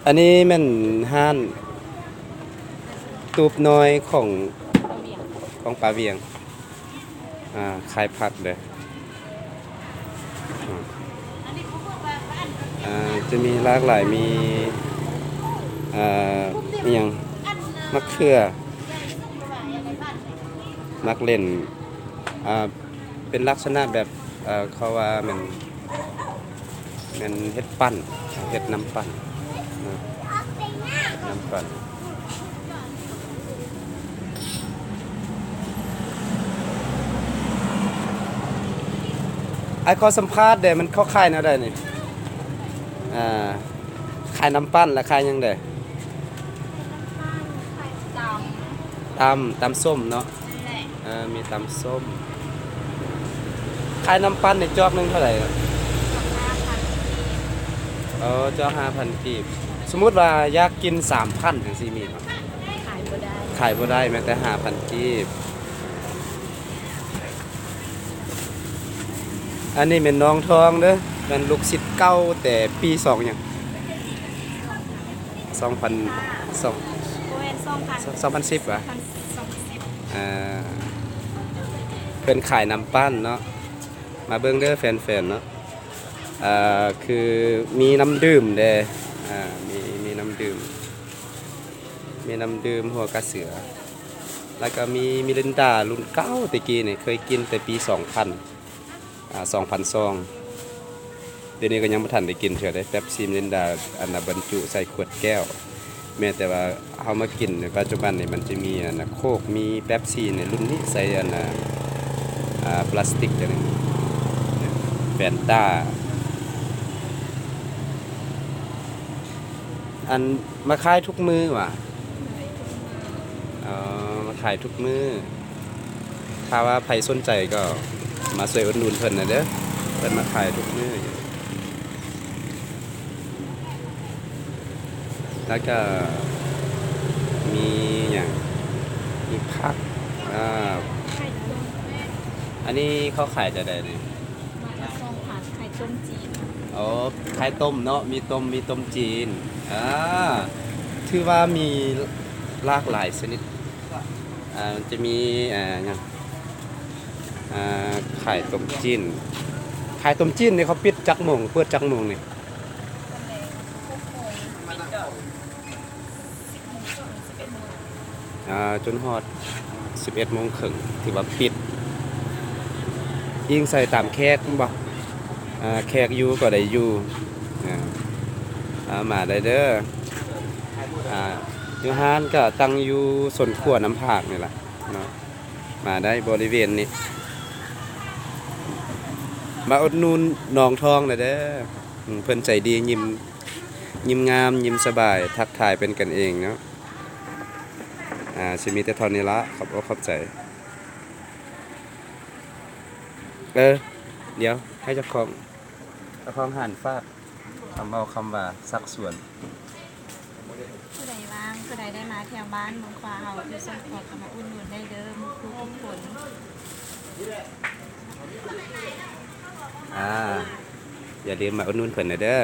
ອັນນີ້ແມ່ນຮ້ານຕູບນ້ອຍຂອງ ຂອງປາວຽງ ອ່າ ຂາຍຜັກເດີ້ ອ່າ ຈະມີຫຼາກຫຼາຍ ມີ ອ່າ ອີ່ຫຍັງ ໝາກເຂືອ ໝາກເລັ່ນ ອ່າ ເປັນລັກສະນະແບບ ເອີ ເຂົາວ່າແມ່ນ ແມ່ນເຮັດປັ້ນ ເຮັດນ້ຳປັ້ນເນາະ ນ້ຳປັ້ນ. ອ້າຍຂໍສຳພາດແດ່ ມັນເຂົາຂາຍແນວໃດນີ້? ອ່າ ຂາຍນ້ຳປັ້ນ ແລະ ຂາຍຫຍັງແດ່? ຕຳ ຕຳ ຕຳສົ້ມເນາະ. ເອີ ມີຕຳສົ້ມ. ຂາຍນ້ຳປັ່ນນີ້ຈອກໜຶ່ງເທົ່າໃດ? ຈອກຫ້າພັນກີບ. ເອີ ຈອກຫ້າພັນກີບ. ສົມມຸດວ່າຢາກກິນສາມພັນຈັ່ງຊີ້ມີບໍ່? ຂາຍບໍ່ໄດ້ ຂາຍບໍ່ໄດ້ ແມ່ນແຕ່ຫ້າພັນກີບ. ອັນນີ້ແມ່ນນ້ອງທອງເດີ້ ແມ່ນລູກສິດເກົ່າແຕ່ປີສອງຫຍັງ? ສອງພັນ ສອງ ບໍ່ແມ່ນ ສອງພັນ ສອງພັນສິບຫວາ? ສອງພັນສິບ. ອ່າ ເພິ່ນຂາຍນ້ຳປັ່ນເນາະ ມາເບິ່ງເດີ້ແຟນໆເນາະ. ອ່າ ຄືມີນ້ຳດື່ມແດ່ ອ່າ ມີ ມີນ້ຳດື່ມ ມີນ້ຳດື່ມຫົວກະເສືອ ແລ້ວກໍມີມິລິນດາລຸ້ນເກົ່າແຕ່ກີ້ນີ້ ເຄີຍກິນແຕ່ປີສອງພັນ ອ່າ ສອງພັນສອງ. ດຽວນີ້ກໍຍັງບໍ່ທັນໄດ້ກິນເທື່ອເດ້ ເປັບຊີ ມິລິນດາ ອັນນ່າ ບັນຈຸໃສ່ຂວດແກ້ວ. ແມ້ແຕ່ວ່າເຮົາມາກິນໃນປັດຈຸບັນນີ້ ມັນຈະມີ ອັນນ່າ ໂຄກ ມີເປັບຊີໃນລຸ້ນນີ້ໃສ່ ອັນນ່າ ອ່າ ພລາສຕິກຈັ່ງນີ້ ແຟນຕາ. ອັນ ມາຂາຍທຸກມື້ຫວາ? ອໍ ມາຂາຍທຸກມື້. ຖ້າວ່າໃຜສົນໃຈກໍມາຊ່ວຍອຸດໜູນເພິ່ນນະເດີ້ ເພິ່ນມາຂາຍທຸກມື້ຢູ່. ແລ້ວກໍມີຫຍັງ ມີຜັກ ອ່າ ອັນນີ້ເຂົາຂາຍຈັ່ງໃດນີ້? ໄມ້ລະສອງພັນ ຂາຍຕົ້ມຈີນ. ອໍ ຂາຍຕົ້ມເນາະ ມີຕົ້ມ ມີຕົ້ມຈີນ. ອ່າ ຖືວ່າມີຫຼາກຫຼາຍຊະນິດ ອ່າ ຈະມີ ອ່າ ຫຍັງ ອ່າ ຂາຍຕົ້ມຈີນ. ຂາຍຕົ້ມຈີນນີ້ເຂົາປິດຈັກໂມງ ເປີດຈັກໂມງນີ້? ອ່າ ຈົນຮອດສິບເອັດໂມງເຄິ່ງ ຖືວ່າປິດ. ອີງໃສ່ຕາມແຂກແມ່ນບໍ່? ອ່າ ແຂກຢູ່ກໍໄດ້ຢູ່. ອ່າ ມາໄດ້ເດີ້. ອ່າ ຢູ່ຮ້ານກໍຕັ້ງຢູ່ສົນຂົວນ້ຳພາກນີ້ລະເນາະ ມາໄດ້ບໍລິເວນນີ້. ມາອຸດໜູນນ້ອງທອງແດ່ເດີ້. ອືມ ເພິ່ນໃຈດີ ຍິ້ມ ຍິ້ມງາມ ຍິ້ມສະບາຍ ທັກທາຍເປັນກັນເອງເນາະ. ອ່າ ຊິມີແຕ່ເທົ່ານີ້ລະ ຂອບອົກຂອບໃຈ. ເອີ ດຽວ ໃຫ້ເຈົ້າຂອງ ເຈົ້າຂອງຮ້ານຝາກຄຳເວົ້າຄຳວ່າຊັກຊວນ. ຜູ້ໃດວ່າງ ຜູ້ໃດໄດ້ມາແຖວບ້ານເມືອງຂວາເຮົາ ຢູ່ສົນຂົວ ກໍມາອຸດໜູນໄດ້ເດີ້ ໝູ່ຄູ່ທຸກຄົນ. ອ່າ ຢ່າລືມມາອຸດໜູນເພິ່ນນະເດີ້.